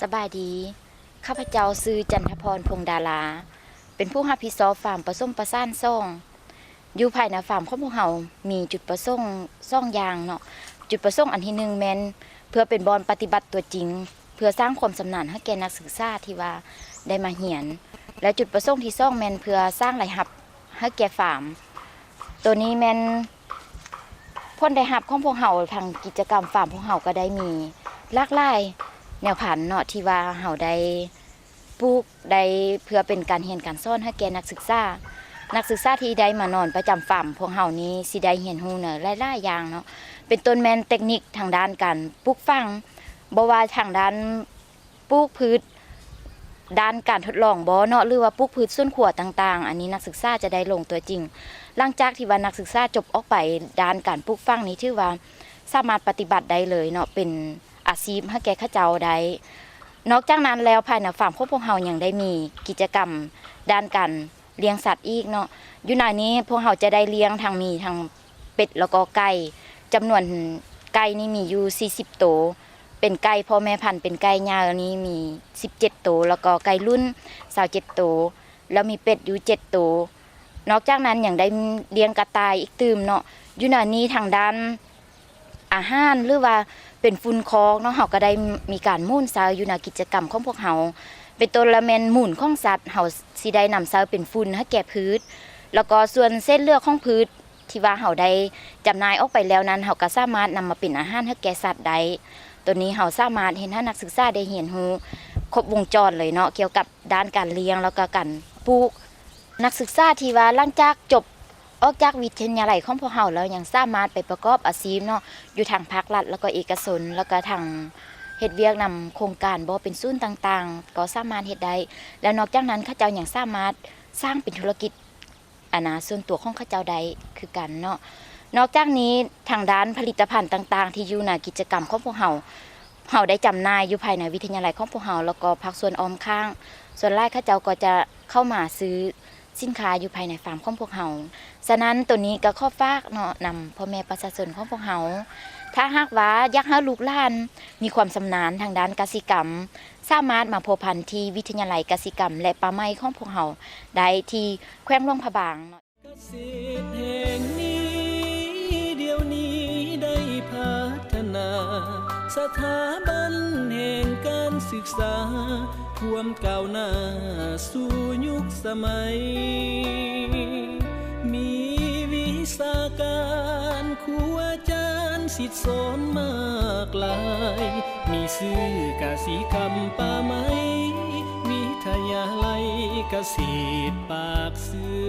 ສະບາຍດີ, ຂ້າພະເຈົ້າຊື່ ຈັນທະພອນ ພົງດາລາ, ເປັນຜູ້ຮັບຜິດຊອບຟາມປະສົມປະສານສອງ. ຢູ່ພາຍໃນຟາມຂອງພວກເຮົາມີຈຸດປະສົງສອງຢ່າງເນາະ. ຈຸດປະສົງອັນທີໜຶ່ງແມ່ນເພື່ອເປັນບ່ອນປະຕິບັດຕົວຈິງ, ເພື່ອສ້າງຄວາມຊຳນານໃຫ້ແກ່ນັກສຶກສາທີ່ວ່າໄດ້ມາຮຽນ ແລະ ຈຸດປະສົງທີສອງແມ່ນເພື່ອສ້າງລາຍຮັບໃຫ້ແກ່ຟາມ. ໂຕນີ້ແມ່ນ ຜົນໄດ້ຮັບຂອງພວກເຮົາ ທາງກິດຈະກຳຟາມພວກເຮົາກໍໄດ້ມີຫຼາກຫຼາຍແນວພັນເນາະ ທີ່ວ່າເຮົາໄດ້ປູກ ໄດ້ເພື່ອເປັນການຮຽນການສອນໃຫ້ແກ່ນັກສຶກສາ. ນັກສຶກສາທີ່ໄດ້ມານອນປະຈຳຟາມພວກເຮົານີ້ ຊິໄດ້ຮຽນຮູ້ໃນຫຼາຍໆຢ່າງເນາະ, ເປັນຕົ້ນແມ່ນເຕັກນິກທາງດ້ານການປູກຝັງ, ບໍ່ວ່າທາງດ້ານ ປູກພືດ ດ້ານການທົດລອງບໍ່ເນາະ ຫຼືວ່າປູກພືດສວນຄົວຕ່າງໆ, ອັນນີ້ນັກສຶກສາຈະໄດ້ລົງຕົວຈິງ. ຫຼັງຈາກທີ່ວ່ານັກສຶກສາຈົບອອກໄປ ດ້ານການປູກຝັງນີ້ຖືວ່າສາມາດປະຕິບັດໄດ້ເລີຍເນາະ, ເປັນອາຊີບໃຫ້ແກ່ເຂົາເຈົ້າໄດ້. ນອກຈາກນັ້ນແລ້ວ ພາຍໃນຟາມຂອງພວກເຮົາຍັງໄດ້ມີກິດຈະກຳດ້ານການ ລ້ຽງສັດອີກເນາະ. ຢູ່ໃນນີ້ພວກເຮົາຈະໄດ້ລ້ຽງທັງ ມີທັງເປັດ ແລ້ວກໍໄກ່ ຈຳນວນໄກ່ນີ້ມີຢູ່ສີ່ສິບໂຕ, ເປັນໄກ່ພໍ່ແມ່ພັນ ເປັນໄກ່ຍານີ້ມີສິບເຈັດໂຕ, ແລ້ວກໍໄກ່ລຸ້ນຊາວເຈັດໂຕ, ແລ້ວມີເປັດຢູ່ເຈັດໂຕ. ນອກຈາກນັ້ນຍັງໄດ້ລ້ຽງກະຕ່າຍອີກຕື່ມເນາະ. ຢູ່ໃນນີ້ທາງດ້ານ ອາຫານ ຫຼືວ່າເປັນຝຸ່ນຄອກເນາະ, ເຮົາກໍໄດ້ມີການໝູນໃຊ້ຢູ່ໃນກິດຈະກຳຂອງພວກເຮົາ. ເປັນຕົ້ນລະແມ່ນມູນຂອງສັດ ເຮົາຊິໄດ້ນຳໃຊ້ເປັນຝຸ່ນໃຫ້ແກ່ພືດ, ແລ້ວກໍສ່ວນເສດເຫຼືອຂອງພືດທີ່ວ່າເຮົາໄດ້ຈຳໜ່າຍອອກໄປແລ້ວນັ້ນ ເຮົາກໍສາມາດນຳມາເປັນອາຫານໃຫ້ແກ່ສັດໄດ້. ໂຕນີ້ເຮົາສາມາດເຮັດໃຫ້ນັກສຶກສາໄດ້ຮຽນຮູ້ຄົບວົງຈອນເລີຍເນາະ ກ່ຽວກັບດ້ານການລ້ຽງ ແລ້ວກໍການປູກ. ນັກສຶກສາທີ່ວ່າຫຼັງຈາກຈົບອອກຈາກວິທະຍາໄລຂອງພວກເຮົາແລ້ວ ຍັງສາມາດໄປປະກອບອາຊີບເນາະ ຢູ່ທາງພາກລັດ ແລ້ວກໍເອກະຊົນ ແລ້ວກໍທາງເຮັດວຽກນຳໂຄງການບໍ່ເປັນສູນຕ່າງໆ ກໍສາມາດເຮັດໄດ້. ແລ້ວນອກຈາກນັ້ນ ເຂົາເຈົ້າຍັງສາມາດສ້າງເປັນທຸລະກິດ ອັນນາ ສ່ວນຕົວຂອງເຂົາເຈົ້າໄດ້ຄືກັນເນາະ. ນອກຈາກນີ້ ທາງດ້ານຜະລິດຕະພັນຕ່າງໆ ທີ່ຢູ່ໃນກິດຈະກຳຂອງພວກເຮົາ ເຮົາໄດ້ຈຳໜ່າຍຢູ່ພາຍໃນວິທະຍາໄລຂອງພວກເຮົາ ແລ້ວກໍພາກສ່ວນອ້ອມຂ້າງ ສ່ວນຫຼາຍເຂົາເຈົ້າກໍຈະເຂົ້າມາຊື້ສິນຄ້າຢູ່ພາຍໃນຟາມຂອງພວກເຮົາ. ສະນັ້ນ ໂຕນີ້ກໍຂໍຝາກເນາະ ນຳພໍ່ແມ່ປະຊາຊົນຂອງພວກເຮົາ, ຖ້າຫາກວ່າຢາກໃຫ້ລູກຫຼານມີຄວາມຊຳນານທາງດ້ານກະສິກຳ, ສາມາດມາພົວພັນທີ່ວິທະຍາໄລກະສິກຳ ແລະ ປ່າໄມ້ຂອງພວກເຮົາໄດ້ທີ່ແຂວງຫຼວງພະບາງເນາະ. ກະເສດແຫ່ງນີ້ ດຽວນີ້ໄດ້ພັດທະນາ, ສະຖາບັນແຫ່ງການສຶກສາ ຮ່ວມກ້າວໜ້າສູ່ຍຸກສະໄໝ, ມີວິຊາການຄູອາຈານສິດສອນມາກຫຼາຍ, ມີຊື່ກະສິກຳປ່າໄມ້ ວິທະຍາໄລກະເສດປາກເຊືອ.